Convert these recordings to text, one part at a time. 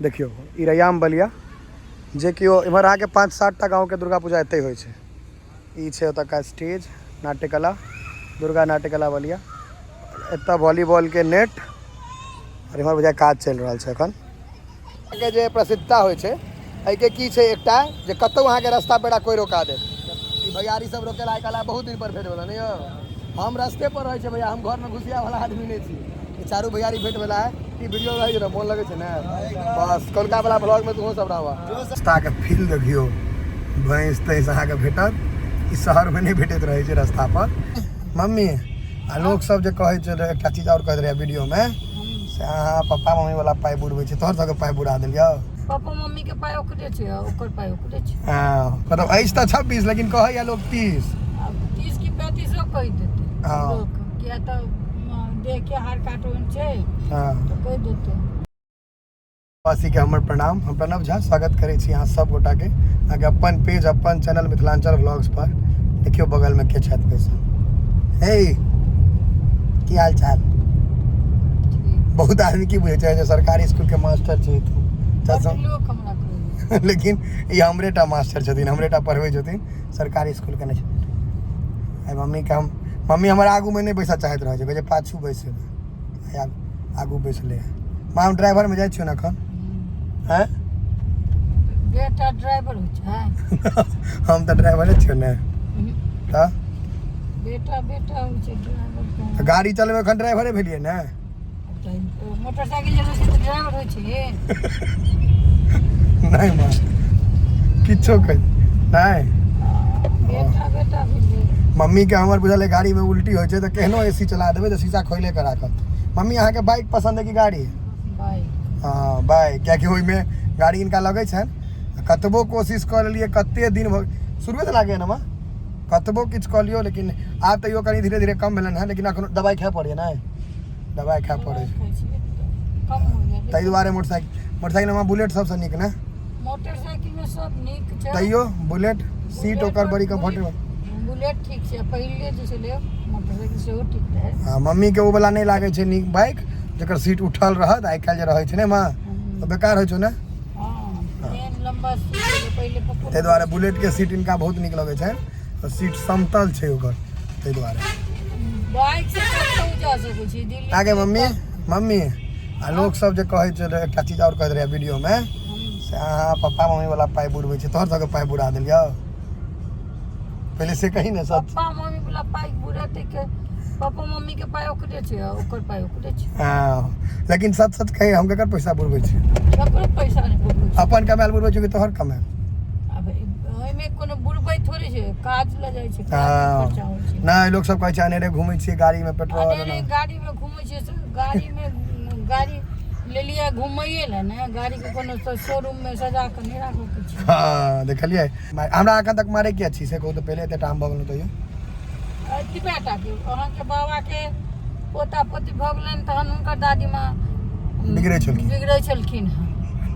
देखियौ ई रैयाम बलिया जे कि ओ इम्हर अहाँके 5-7 टा गाँवके दुर्गा पूजा एतहि होइ छै। ई छै ओतुका स्टेज, नाट्यकला, दुर्गा नाट्यकला बलिया। एतऽ वॉलीबॉलके नेट आओर इम्हर बुझाइ काज चलि रहल छै एखन। के जे प्रसिद्धता होइ छै एहिके की छै एकटा जे कतहु अहाँके रास्ता पेड़ा कोइ रोका देत। ई भैयारी सब रोकेला आइ काल्हि बहुत दिन पर भेट भेल नहि यौ। हम रस्ते पर रहै छियै भैया, हम घरमे घुसिया वाला आदमी नहि छी। ई चारू भैयारी भेट भेला है। ई वीडियो रहै छै ने, मोन लगै छै ने। बस कौलका वाला ब्लॉग में तुहो सब रहबा। रास्ताके फील देखियौ, भैंस तैंस अहाँके भेटत, ई शहरमे नहि भेटैत रहै छै रास्ता पर। मम्मी आ लोक सब जे कहै छै, एकटा चीज आओर कहैत रहै वीडियोमे से अहाँ पप्पा मम्मी वाला पाइ बुड़बै छै, तोहर सबके पाइ बुड़ा देलियौ। पप्पा मम्मी के पाइ ओकरे छै आ ओकर पाइ ओकरे छै। हँ, मतलब अछि तऽ 26 लेकिन कहैया लोक 30। आब 30 की 35 कहि देतै लोक, किया तऽ देह के हार काटोन छै तऽ कहि देतै। वासीके हमर प्रणाम, हम प्रणव झा स्वागत करै छी अहाँ सब गोटाके अहाँके अपन पेज अपन चैनल मिथिलांचल व्लॉग्स पर। देखियौ बगलमे के छथि बैसल। हे की हाल चाल? बहुत आदमी की बुझै छै जे सरकारी स्कूलके मास्टर छै तू। बड्ड लोक हमरा कहैया। लेकिन ई हमरे टा मास्टर छथिन, हमरे टा पढ़बै छथिन, सरकारी स्कूलके नहि छथिन। आइ मम्मीके हम, मम्मी हमर आगूमे नहि बैसऽ चाहैत रहै छै, कहै छै पाछू बैसेबै। आइ आगू बैसलै हँ। माँ हम ड्राइवरमे जाइ छियौ ने एखन? आँय? बेटा ड्राइवर होइ छै? हम तऽ ड्राइवरे छियौ ने। तऽ बेटा बेटा होइ छै ड्राइवर। तऽ गाड़ी चलबै एखन ड्राइवरे भेलियै ने। मोटरसाइकिल चलबै छै तऽ ड्राइवर होइ छै? नहि माँ, किछो कहि नहि। बेटा बेटा भेलै। मम्मीके हमर बुझल अइ गाड़ीमे उल्टी होइ छै तऽ केहनो ए सी चला देबै तऽ शीशा खोले कऽ राखत। मम्मी अहाँके बाइक पसन्द है कि गाड़ी? बाइक। हँ बाइक, कियाकि ओहिमे गाड़ी हिनका लगै छनि। कतबो कोशिश कऽ लेलियै, कते दिन भऽ शुरुएसँ लागैए ने माँ, कतबो किछु कऽ लियौ लेकिन आब तैयो कनि धीरे धीरे कम भेलनि हेँ, लेकिन एखनो दबाइ खाय पड़ैए ने, दबाइ खाय पड़ै छै ताहि दुआरे। मोटरसाइकिल मे बुलेट सबसँ नीक ने? मोटरसाइकिल मे सब नीक छै। तैयो बुलेट सीट ओकर बड़ी कम्फर्टेबल। बुलेट ठीक छै, पहिले जे छलै मोटरसाइकिल सेहो ठीक रहै। हँ, मम्मी के ओ वाला नहि लागै छै नीक बाइक जकर सीट उठल रहत। आइ काल्हि जे रहै छै ने माँ, तऽ बेकार होइ छौ ने। हँ, मेन लम्बा सीट छलै पहिले पप्पो। ताहि दुआरे बुलेट के सीट हिनका बहुत नीक लगै छनि, तऽ सीट समतल छै ओकर, ताहि दुआरे। बाइक से कतहु जा सकै छी दिल्ली। आगे मम्मी, मम्मी आ लोक सब जे कहै छै, एकटा चीज आओर कहैत रहै वीडियोमे से अहाँ पप्पा मम्मी वाला पाइ बुड़बै छै, तोहर सबके पाइ बुड़ा देलियौ? पहिले से कही ने सच। पप्पा मम्मी वाला पाइ बुड़ेतै के? पप्पा मम्मी के पाइ ओकरे छै आ ओकर पाइ ओकरे छै। हँ, लेकिन सच सच कही, हम केकर पैसा बुड़बै छी? ककरो पैसा नहि बुड़बै छै। अपन कमायल बुड़बै छी कि तोहर कमायल? आब ओहिमे कोनो बुड़बै थोड़े छै, काज लऽ जाइ छै, काज मे खर्चा होइ छै। नहि, लोक सब कहै छै अनेरे घूमै छियै गाड़ीमे पेट्रोल। अनेरे गाड़ी मे घूमै छियै से गाड़ी मे गाड़ी लेलियै घुमैये लए ने, गाड़ी के कोनो शोरूम मे सजा कऽ नहि राखऽ के छै। हँ, देखलियै हमरा एखन तक मारै किया छी से कहू तऽ पहिले, एते टाइम भऽ गेल तैयो। एतबे टा के अहाँके बाबा के पोता पोती भऽ गेलनि तहन हुनकर दादी माँ बिगड़ै छलखिन। बिगड़ै छलखिन हँ।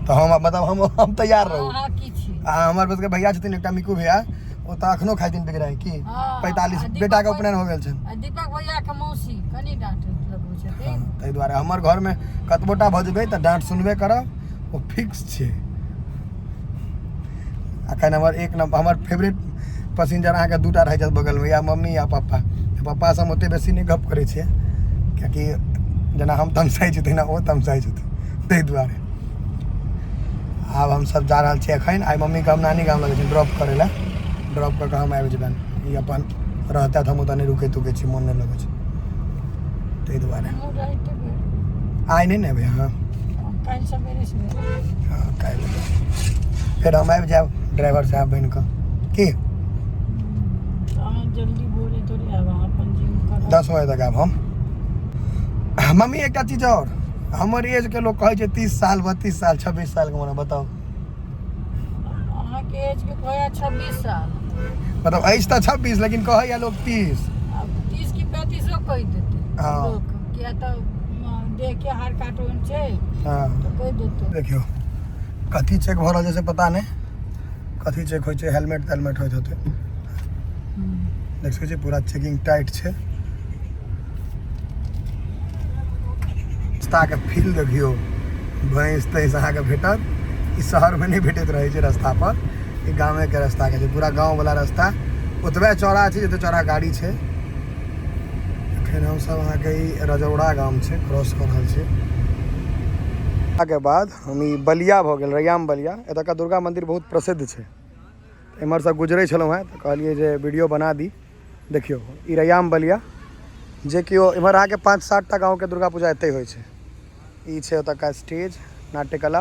तऽ हम मतलब हम तैयार रहू। अहाँ की छी? आ हमर सबके भैया छथिन एकटा मिकू भैया, ओ तऽ अखनो खाइ दिन बिगड़ाइ की। हँ, 45 आ दीपक बेटाके उपनयन हो गेल छनि। आ दीपक भैया के मौसी कनि डाँट लगबै छथिन। ताहि दुआरे हमर घरमे कतबोटा भऽ जेबै तऽ डाँट सुनबे करब, ओ फिक्स छै। अखन हमर एक नम्बर हमर फेवरेट पसिंजर अहाँके दूटा रहै छथि बगलमे, या मम्मी या पप्पा। पप्पासँ हम ओतेक बेसी नहि गप करै छियै, कियाकि जेना हम तमसाइ छी तहिना ओ तमसाइ छथिन, ताहि दुआरे। आब हमसब जा रहल छी एखन। आइ मम्मीके हम नानी गाम लगै छी ड्रॉप करै लए, ड्रॉप कऽ कऽ हम आबि जेबनि। ई अपन रहतथि, हम ओतऽ नहि रुकै तुकै छी, मोन नहि लगै छै ताहि दुआरे। हमहूँ रहिते भेल। आइ नहि ने एबै अहाँ? काल्हि सवेरे सवेरे। हँ, काल्हि एबै। फेर हम आबि जायब ड्राइवर साहब बनि कऽ की। अहाँ जल्दी भोरे थोड़े आयब, अहाँ अपन जिम करब। 10 बजे तक आयब हम। मम्मी एकटा चीज आओर, हमर एज के लोग कहै छै 30 साल, 32 साल, 26 साल के मने बताउ। अहाँके एज के कहैया 26 साल। मतलब अछि तऽ 26 लेकिन कहैया लोक 30। आब 30 की 35 कहि देतै लोक, किया तऽ देह के हार काटोन छै तऽ कहि देतै। देखियौ कथी चेक भऽ रहल छै से पता नहि, कथी चेक होइ छै, हेलमेट तेलमेट होइत होतै। देख सकै छियै पूरा चेकिंग टाइट छै। रास्ताके फील देखियौ, भैंस तैंस अहाँके भेटत। ई शहरमे नहि भेटैत रहै छै रास्ता पर, ई गामेके रास्ताके छै, पूरा गाँववला रास्ता ओतबे चौड़ा छै जते चौड़ा गाड़ी छै। एखन हमसब अहाँके ई रजौड़ा गाम छै क्रॉस कऽ रहल छी। के बाद हम ई बलिया भऽ गेल, रैयाम बलिया। एतुका दुर्गा मंदिर बहुत प्रसिद्ध छै। एम्हरसँ गुजरै छलहुँ हेँ तऽ कहलियै जे वीडियो बना दी। देखियौ ई रैयाम बलिया, जे कि एम्हर अहाँके 5-7 टा गाँवके दुर्गा पूजा एतहि होइ छै। ई छै ओतुका स्टेज, नाट्यकला,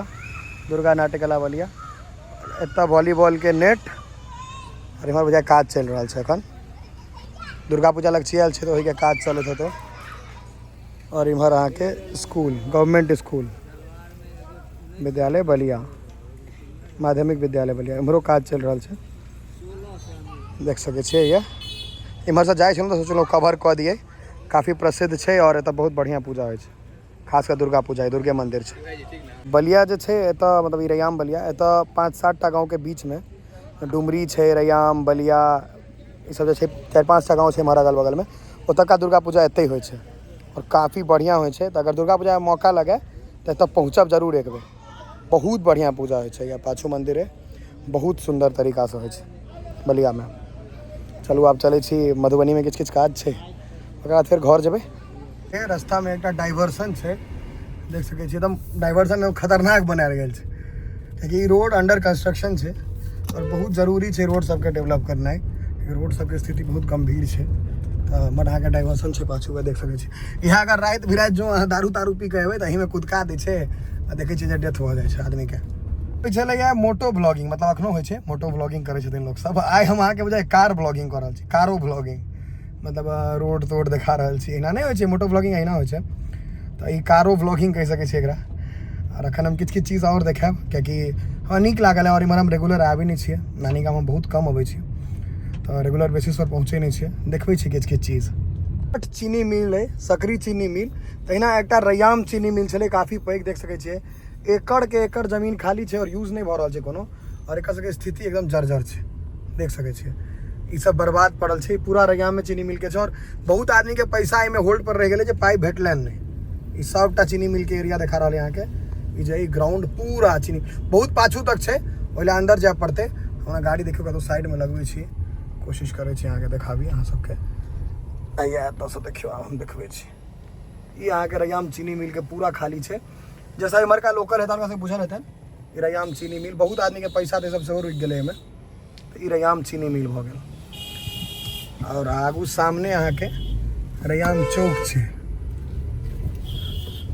दुर्गा नाट्यकला बलिया। एतऽ वॉलीबॉलके नेट, आओर एम्हर बुझाइ काज चलि रहल छै एखन। दुर्गा पूजा लगचियायल छै तऽ ओहिके काज चलैत हेतै। आओर इम्हर अहाँके स्कूल, गवर्नमेंट स्कूल, विद्यालय बलिया, माध्यमिक विद्यालय बलिया, इम्हरो काज चलि रहल छै, देख सकै छियै। ये इम्हरसँ जाइ छलहुँ तऽ सोचलहुँ कवर कऽ दियै, काफी प्रसिद्ध छै आओर एतऽ बहुत बढ़िआँ पूजा होइ छै, खास कऽ दुर्गा पूजा, दुर्गे मन्दिर छै। बलिया जे छै एतऽ, मतलब ई रैयाम बलिया, एतऽ 5-7 टा गाँवके बीचमे डुमरी छै, रैयाम बलिया, ई सब जे छै 4-5 टा गाँव छै एम्हर अगल बगलमे, ओतुका दुर्गा पूजा एतहि होइ छै आओर काफी बढ़िआँ होइ छै। तऽ अगर दुर्गा पूजामे मौका लगै तऽ एतऽ पहुँचब जरूर एक बेर, बहुत बढ़िआँ पूजा होइ छै। या पाछू मन्दिर अइ, बहुत सुन्दर तरीकासँ होइ छै बलियामे। चलू आब चलै छी मधुबनीमे, किछु किछु काज छै, ओकर बाद फेर घर जेबै। रास्तामे एकटा डाइवर्सन छै, देख सकै छी, एकदम डाइवर्सन खतरनाक बनायल गेल छै, कियाकि ई रोड अंडर कंस्ट्रक्शन छै आओर बहुत जरूरी छै रोड सबके डेवलप करनाइ, रोड सबके स्थिति बहुत गंभीर छै। तऽ हमर अहाँके डाइवर्सन छै पाछूमे, देख सकै छी। इएह अगर राति बिराति जो अहाँ दारू तारू पी कऽ एबै तऽ एहिमे कुदका दै छै आ देखै छियै जे डेथ भऽ जाइ छै आदमीके। होइ छलैए मोटो ब्लॉगिंग, मतलब एखनो होइ छै मोटो ब्लॉगिंग करै छथिन लोक सब। आइ हम अहाँके बुझाइ कार ब्लॉगिंग कऽ रहल छी, कारो ब्लॉगिंग, मतलब रोड तोड देखा रहल छी। एना नहि होइ छै मोटो ब्लॉगिंग, एहिना होइ छै। तऽ ई कारो ब्लॉगिंग कहि सकै छी एकरा। आओर एखन हम किछु किछु चीज आओर देखायब, कियाकि हमरा नीक लागल है। आओर इम्हर हम रेगुलर आबै नहि छियै, नानी गाम हम बहुत कम अबै छी, तऽ रेगुलर बेसिस पर पहुँचै नहि छियै। देखबै छी किछु किछु चीज। चीनी मिल अइ, सकरी चीनी मिल, तहिना एकटा रैयाम चीनी मिल छलै, काफी पैघ, देख सकै छियै एकड़ के एकड़ जमीन खाली छै आओर यूज नहि भऽ रहल छै कोनो, आओर एकर सबके स्थिति एकदम जर्जर छै, देख सकै छियै। ई सब बर्बाद पड़ल छै पूरा रैयाम में चीनी मिल के छै। और बहुत आदमी के पैसा एहिमे होल्ड पर रहि गेलै जे पाइ भेटलनि नहि। ई सबटा चीनी मिल के एरिया देखा रहल है अहाँके। ई जे ई ग्राउंड पूरा चीनी बहुत पाछू तक छै, ओहि लए अंदर जाय पड़तै। हमरा गाड़ी देखियौ कतौ साइड में लगबै छी, कोशिश करै छी अहाँके देखाबी अहाँ सबके। आइया एतऽसँ देखियौ, आब हम देखबै छी। ई अहाँके रैयाम चीनी मिल के पूरा खाली छै। जैसा इम्हरका लोकल हेतै हुनका सबके बुझल हेतनि ई रैयाम चीनी मिल। बहुत आदमी के पैसा ते सब सेहो रुकि गेलै एहिमे। तऽ ई रैयाम चीनी मिल भऽ गेल। आओर आगू सामने अहाँके रैयाम चौक छै,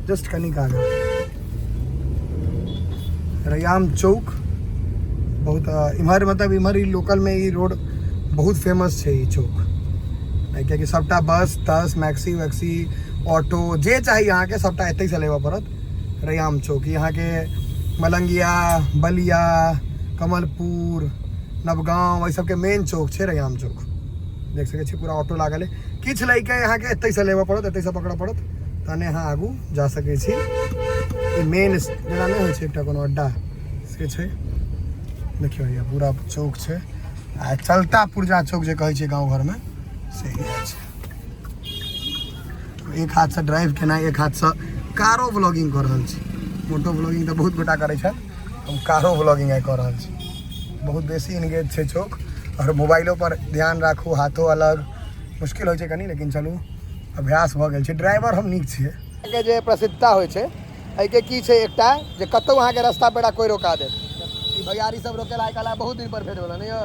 जस्ट कनिक आगाँ रैयाम चौक। बहुत इम्हर मतलब इम्हर ई लोकल में ई रोड बहुत फेमस छै ई चौक, कियाकि सबटा बस तस मैक्सी वैक्सी ऑटो जे चाही अहाँके सबटा एतहिसँ लेबऽ पड़त। रैयाम चौक ई अहाँके मलंगिया, बलिया, कमलपुर, नवगांव, एहि सबके मेन चौक छै रैयाम चौक। देख सकै छी पूरा ऑटो लागल है। किछु लैके अहाँके एतहिसँ लेबऽ पड़त, एतहिसँ पकड़ऽ पड़त, तहने अहाँ आगू जा सकै छी। ई मेन जेना नहि होइ छै एकटा कोनो अड्डा से छै। देखियौ ये पूरा चौक छै आ चलता पुर्जा चौक जे कहै छै गाँव घरमे से इएह छै। एक हाथसँ ड्राइव केनाइ, एक हाथसँ कारो ब्लॉगिंग कऽ रहल छी। मोटो ब्लॉगिंग तऽ बहुत गोटा करै छथि, हम कारो ब्लॉगिंग आइ कऽ रहल छी। बहुत बेसी इनगेज छै चौक। आओर मोबाइलो पर ध्यान राखू, हाथो अलग, मुश्किल होइ छै कनि, लेकिन चलू अभ्यास भऽ गेल छै। ड्राइवर हम नीक छियै। के जे प्रसिद्धता होइ छै एहिके की छै एकटा जे कतहु अहाँके रास्ता पेड़ा कोइ रोका देत। ई भैयारी सब रोकेला आइ काल्हि बहुत दिन पर भेट भेल नहि यौ।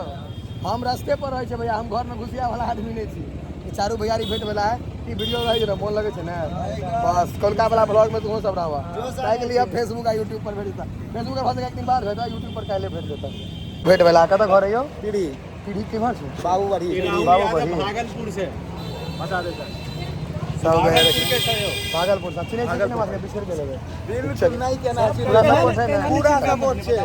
हम रस्ते पर रहै छियै भैया, हम घरमे घुसिया वाला आदमी नहि छी। ई चारू भैयारी भेट भेला है। ई वीडियो रहै छै ने, मोन लगै छै ने, बस कलका वाला ब्लॉग में तुहो सब रहबा। ताहि लिए फेसबुक आ यूट्यूब पर भेट जेता। फेसबुक पर भऽ सकै एक दिन बाद भेटत, यूट्यूब पर काल्हि भेट जेता। भेट भेला। कतऽ घर है यौ? पीढ़ी। पीढ़ी केम्हर छै? बाबूबढ़ी। बाबूबढ़ी। भागलपुर से बता देता। सब भागलपुर से चिन्है छी कि नहि? बिसरि गेल हेबै। बिल्कुल नहीं केना पूरा सपोर्ट है ने? पूरा सपोर्ट छै।